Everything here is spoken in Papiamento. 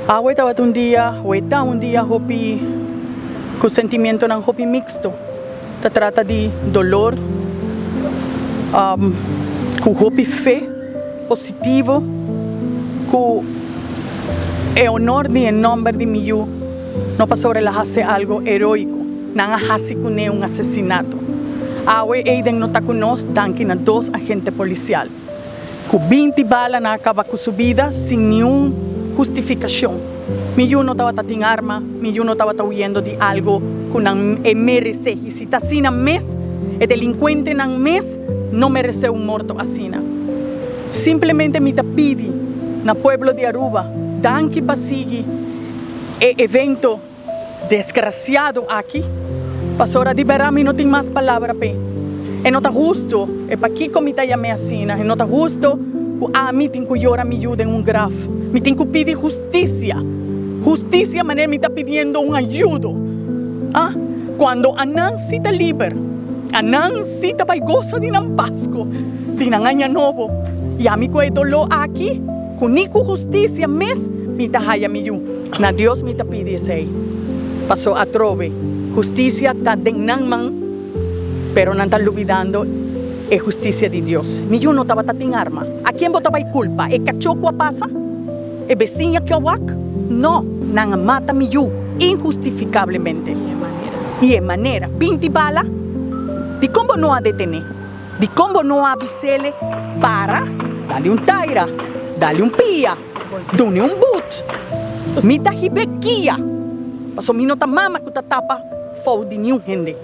Awe tabata un dia, o e ta un dia hopi ku sentimientonan hopi mixto. Ta trata di dolor, ku hopi fe positivo, ku e honor di e nomber di mi yu no pasobra el a hasi algo heroico, nan a hasi kuné un asesinato. Awe Aiden no ta ku nos danki na dos agente policial. Ku binti bala nan a kaba ku su bida sin niun hustifikashon. Mi yu no tabata tin arma, mi yu no tabata huyendo di algo ku nan e meresé. I si ta asina mes, e delinkuentenan mes no meresé un morto asina. Simplemente mi ta pidi na pueblo di Aruba, danki pa sigui e evento. Desgraciado aki, pasobra di berdad mi no tin mas palabra p'e. E no ta husto, e pakico mi ta yam'e asina, e no ta husto cu ami tin cu yora mi yu den un graf. Mi tin cu pidi husticia, husticia manera mi ta pidiendo un ayudo. Ah, cuando anan si ta liber, anan si ta bay goza di nan Pasco, di nan Aña Nobo, y ami cu e dolor aki, cu ni cu husticia mes mi ta haya mi yu. Na Dios mi ta pidi esei, paso atrobe husticia ta den nan man, pero nan ta lubidando e husticia di Dios. Mi yu no tabata tin arma. A ken bo ta bai culpa? E cacho cu a pasa? E beciña cu a wak? No, nan a mata mi yu inhustificablemente. Y e manera, 20 bala? Dicon bo no a detene? Dicon bo no a bisele para? Dale un taira, dale un pia. Dune un but. Mi ta hib'e kia, pasobra mi no ta mama ku ta tapa fou di niun hende.